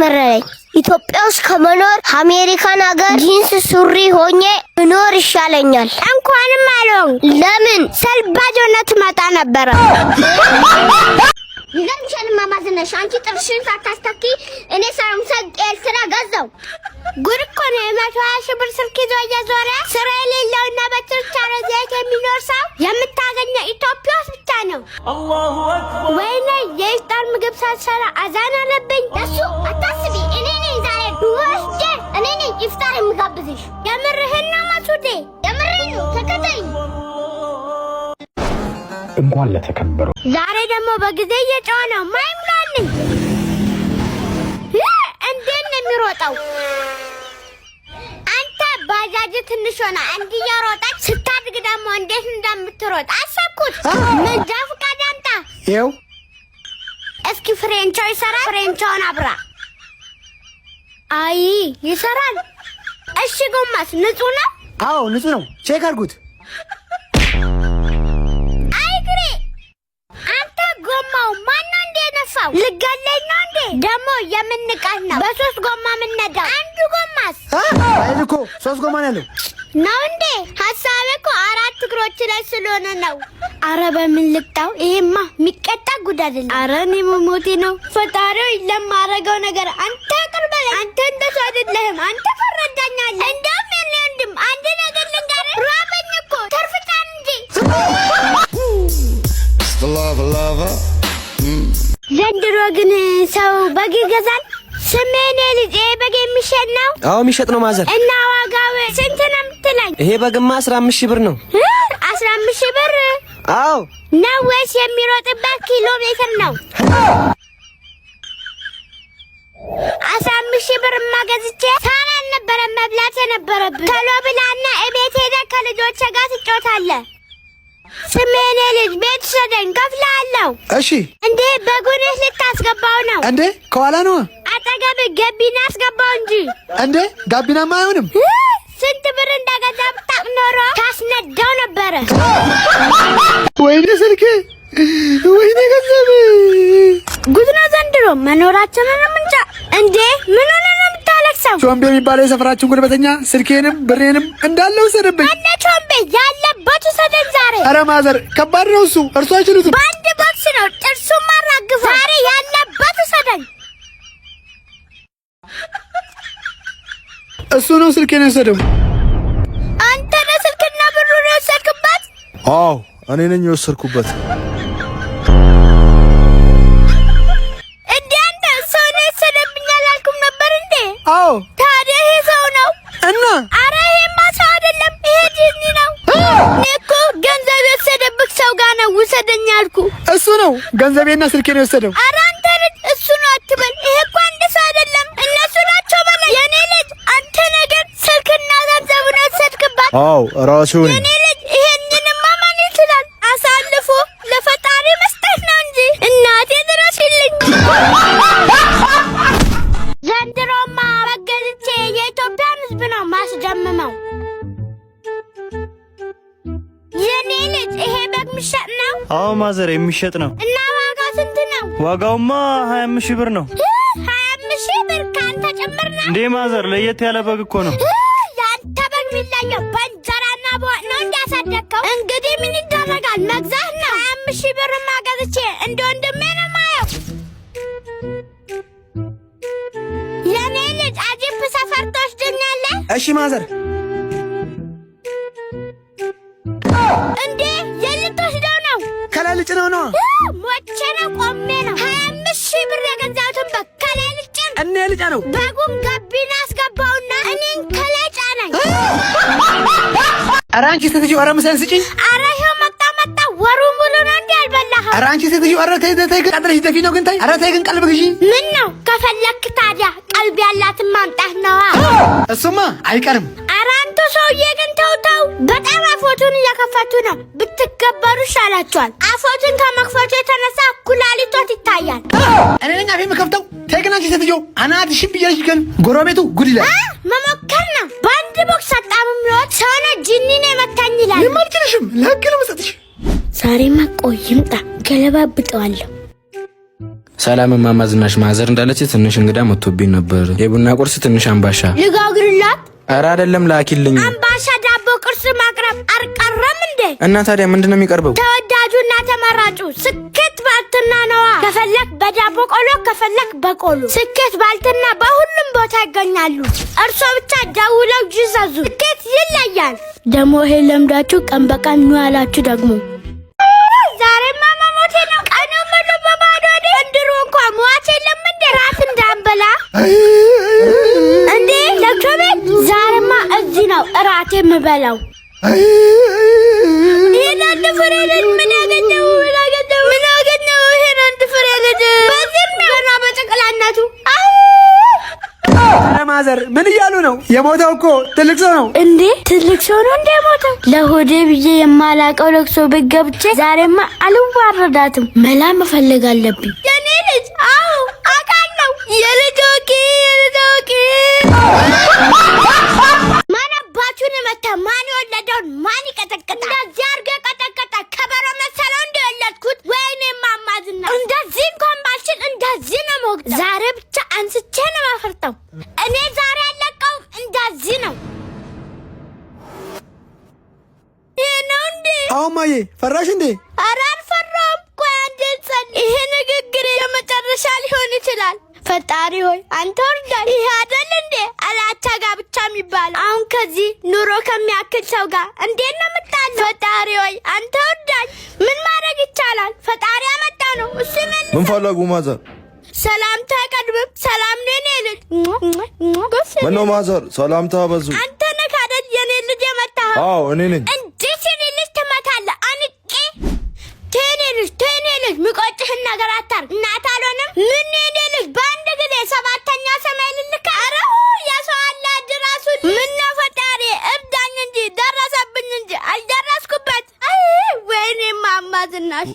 መረረኝ። ኢትዮጵያ ውስጥ ከመኖር አሜሪካን ሀገር ጂንስ ሱሪ ሆኜ ብኖር ይሻለኛል። እንኳንም አልሆን። ለምን? ሰልባጅ ሆነህ ትመጣ ነበረ። ይገርምሻል እማማ ዝናሽ፣ አንቺ ጥርሽን ሳታስተኪ እኔ ሳምሰንግ ኤልትራ ገዛው። ጉድ እኮ ነው። የ120,000 ብር ስልክ ይዞ እየዞረ ስራ የሌለውና በችርቻሮ ዘይት የሚኖር ሰው የምታገኘው ኢትዮጵያ ውስጥ ብቻ ነው። ወይኔ፣ የኢፍጣር ምግብ ሳልሰራ አዛን አለብኝ። ለሱ አታስቢ። እኔ ነኝ ዛሬ ወስጄ እኔ ነኝ ኢፍጣር የምጋብዝሽ። የምርህን ነው ማሱዴ? የምርህን ነው። ተከተይኝ። እንኳን ለተከበረው ዛሬ ደግሞ በጊዜ እየጮኸ ነው። ማይምላልኝ እንዴት ነው የሚሮጠው? አንተ ባጃጅ ትንሽ ሆና እንዲህ እየሮጠች ስታድግ ደግሞ እንዴት እንደምትሮጥ አሰብኩት። መንጃ ፈቃድ አምጣ። ይኸው። እስኪ ፍሬንቻው ይሰራል? ፍሬንቻውን አብራ። አይ፣ ይሰራል። እሺ፣ ጎማስ ንጹህ ነው? አዎ፣ ንጹህ ነው። Check አድርጉት። አይ ግሬ፣ አንተ ጎማው ማነው እንዴ ነፋው? ልገለኝ ነው እንዴ? ደግሞ የምንቃት ነው በሶስት ጎማ የምነዳው። አንዱ ጎማስ? አይል እኮ ሶስት ጎማ ነው ያለው። ነው እንዴ? ሀሳቤ እኮ አራት እግሮች ላይ ስለሆነ ነው። አረ በምን ልቅጣው? ይሄማ የሚቀጣ ጉድ አይደለም። አረ እኔ መሞቴ ነው። ፈጣሪው ለማረገው ነገር አንተ ይቅር በለኝ። አንተ እንደሱ አይደለህም። አንተ ትረዳኛለህ። እንደውም የኔ ወንድም አንድ ነገር ልንገርህ፣ ራበኝ እኮ ትርፍ ጫን እንጂ። The love lover. ዘንድሮ ግን ሰው በግ ይገዛል? ስሜ የኔ ልጅ፣ ይሄ በግ የሚሸጥ ነው? አዎ፣ የሚሸጥ ነው ማዘር። እና ዋጋው ስንት ነው የምትለኝ? ይሄ በግማ 15 ሺህ ብር ነው። 15,000 ብር? አዎ። ነው ወይስ የሚሮጥበት ኪሎ ሜትር ነው? 15,000 ብር ገዝቼ ሳር አልነበረም መብላት የነበረብን። ቶሎ ብላና እቤት ሄደህ ከልጆቼ ጋር ትጫወታለህ። ስሜ የኔ ልጅ፣ ቤት ውሰደኝ፣ ከፍልሃለሁ። እሺ። እንዴ፣ በጉንህ ልታስገባው ነው? እንዴ፣ ከኋላ ነዋ። አጠገብ ገቢና አስገባው እንጂ። እንዴ፣ ጋቢናማ አይሆንም። ስንት ብር እንደገዛ ብታውቅ ኖሮ ታስነዳው ነበረ። ወይኔ ስልኬ፣ ወይኔ ገንዘቤ። ጉድ ነው ዘንድሮ፣ መኖራችንን እንጃ። እንዴ፣ ምን ሆነ ነው የምታለቅሰው? ቾምቤ የሚባለው የሰፈራችን ጉልበተኛ ስልኬንም ብሬንም እንዳለ ወሰደብኝ። አለ ቾምቤ ያለበት ውሰደን ዛሬ። ኧረ ማዘር፣ ከባድ ነው እሱ፣ እርሱ አይችሉትም። በአንድ ቦክስ ነው ጥርሱን ማራግፈው። ዛሬ ያለበት ውሰደን። እሱ ነው ስልኬን የወሰደው። አንተ ነህ ስልክና ብሩን የወሰድክበት? አዎ፣ እኔ ነኝ የወሰድኩበት። እንዴ አንተ፣ ሰው ነው የወሰደብኝ አላልኩም ነበር እንዴ? አዎ። ታዲያ ይሄ ሰው ነው። እና? አረ ይሄማ ሰው አይደለም፣ ይሄ ጂኒ ነው። እኔ እኮ ገንዘብ የወሰደብህ ሰው ጋር ነው ውሰደኝ ያልኩ። እሱ ነው ገንዘቤና ስልኬን የወሰደው። አረ አንተ ልጅ፣ እሱ ነው አትበል። ይሄ እኮ አንድ ሰው አይደለም፣ እነሱ ናቸው በላይ። የኔ ልጅ፣ አንተ ነገር ስልክና ገንዘቡን የወሰድክባት? አዎ፣ ራሴው ነኝ። የኔ ልጅ፣ ይሄንንማ ማን ይችላል? አሳልፎ ለፈጣሪ መስጠት ነው እንጂ። እናቴ ድረሽልኝ። ዘንድሮማ በግ ገዝቼ የኢትዮጵያን ሕዝብ ነው ማስደምመው። የኔ ልጅ፣ ይሄ በግ የሚሸጥ ነው? አዎ ማዘር፣ የሚሸጥ ነው። እና ዋጋው ስንት ነው? ዋጋውማ 25 ሺህ ብር ነው። 25,000 ብር ከአንተ ጭምር ነው? እንዴ ማዘር፣ ለየት ያለ በግ እኮ ነው። የአንተ በግ የሚለየው በእንጀራና በወጥ ነው እንዲያሳደግከው። እንግዲህ ምን ይደረጋል፣ መግዛት ነው። 25,000 ብርማ ገዝቼ እንደ ወንድሜ ነው የማየው። የኔ ልጅ፣ አጂፕ ሰፈር ትወስደኛለህ? እሺ ማዘር። እንዴ፣ የት ልትወስደው ነው? ከላይ ልጭነው ነዋ። ሞቼ ነው፣ ቆሜ ነው። 25,000 ብር የገዛሁትን በግ ከላይ ልጭን? እኔ ልጫነው። በጉን ጋቢና አስገባውና እኔን ከላይ ጫነኝ። ኧረ አንቺ ሴትዮ፣ ኧረ ምሳዬን ስጪኝ። ኧረ ይኸው መጣ መጣ። ወሩን ሙሉ ነው እንዲህ ያልበላኸው? ኧረ አንቺ ሴትዮ፣ ኧረ ተይ ተይ፣ ግን አጥረሽ ደፊ ነው ግን ተይ። ኧረ ተይ ግን ቀልብ ግዢ። ምን ነው ከፈለክ ታዲያ ቀልብ ያላትን ማምጣት ነዋ። እሱማ አይቀርም። ኧረ አንተ ሰውዬ ግን ተው ተው፣ በጣም አፎቱን እየከፈቱ ነው። ብትገበሩ ይሻላችኋል። አፎቱን ከመክፈቱ የተነሳ ኩላሊቶት ይታያል። እኔ ነኝ አፌ የምከፍተው። ተይ ግን አንቺ ሴትዮ፣ አናትሽን ብዬሽ ግን ጎረቤቱ ጉድ ይላል። መሞከር ነው። በአንድ ቦክስ አጣሙ የሚወጥ ሰው ነው። ጂኒ ነው የመታኝ ይላል። እኔማ አልችልሽም፣ ለህግ ነው የምሰጥሽ። ዛሬማ ቆይ ይምጣ፣ ገለባብጠዋለሁ። ሰላም እማማ ዝናሽ፣ ማዘር እንዳለች ትንሽ እንግዳ መጥቶብኝ ነበር። የቡና ቁርስ ትንሽ አምባሻ ልጋግርላት? ኧረ አይደለም፣ ላኪልኝ። አምባሻ ዳቦ ቁርስ ማቅረብ አልቀረም እንዴ? እና ታዲያ ምንድን ነው የሚቀርበው? ተወዳጁና ተመራጩ ስኬት ባልትና ነዋ። ከፈለክ በዳቦ ቆሎ፣ ከፈለክ በቆሎ። ስኬት ባልትና በሁሉም ቦታ ይገኛሉ። እርሶ ብቻ ደውለው ይዘዙ። ስኬት ይለያል። ደግሞ ይሄ ለምዳችሁ ቀን በቀን ኑ ያላችሁ ደግሞ ዛሬማ መሞቴ ነው። ቀኑ ሙሉ በባዶ ሆዴ። ዘንድሮ እንኳ ሟች የለም እንዴ? ራት እንዳንበላ እንዴ ለቅሶ ቤት። ዛሬማ እዚህ ነው እራት የምበላው። ይሄን አንድ ፍሬ ልጅ ምን ያገኘው? ምን አገኘው? ምን አገኘው? ይሄን አንድ ፍሬ ልጅ በዚህ ገና በጨቅላነቱ። ማዘር ምን እያሉ ነው? የሞተው እኮ ትልቅ ሰው ነው። እንዴ ትልቅ ሰው ነው እንዴ ሞተው? ለሆዴ ብዬ የማላቀው ለቅሶ ቤት ገብቼ ዛሬማ አልዋረዳትም። መላ መፈለግ አለብኝ። የኔ ልጅ አዎ አውቃለሁ። የልጅ ወቂ የልጅ ወቂ። ማን አባቱን መታ? ማን የወለደውን ማን ይቀጠቅጣል? እንደዚህ አድርጎ የቀጠቀጠ ከበሮ መሰለው እንደ የወለድኩት። ወይኔ እማማ ዝናሽ፣ እንደዚህ እንኳን ባልችል እንደዚህ ነው የምወቅጠው። ዛሬ ብቻ አንስቼ ነው የማፈርጠው። እኔ ዛሬ አለቀውም። እንደዚህ ነው። ይሄ ነው እንዴ? አዎ እማዬ፣ ፈራሽ እንዴ? ኧረ አልፈራሁም። ቆይ አንዴ እንጸልይ። ይሄ ንግግር የመጨረሻ ሊሆን ይችላል። ፈጣሪ ሆይ አንተ እርዳኝ። ይሄ አይደል እንዴ አላቻ ጋብቻ የሚባለው? አሁን ከዚህ ኑሮ ከሚያክል ሰው ጋር እንዴት ነው የምጣለው? ፈጣሪ ሆይ አንተ እርዳኝ። ምን ማድረግ ይቻላል? ፈጣሪ ያመጣ ነው እሱ ይመልሳል። ምን ፈለጉ ማዘር? ሰላምታ አይቀድምም። ሰላም ነው የኔ ልጅ። ምነው ማዘር ሰላምታ በዙ? አንተ ነህ አይደል የኔ ልጅ የመታኸው? አዎ እኔ ነኝ። እንዴት የኔ ልጅ ትመታለህ? አንቄ ተኔ ልጅ ተኔ ልጅ የሚቆጭህን ነገር አታርግ። እናት አልሆንም ምን የኔ ልጅ በአንድ ጊዜ ሰባተኛ ሰማይ ልልካ። ኧረ የሰው አላጅ ራሱ ምን ነው ፈጣሪ እርዳኝ እንጂ ደረሰብኝ እንጂ አልደረስኩበት። አይ ወይኔ እማማ ዝናሽ።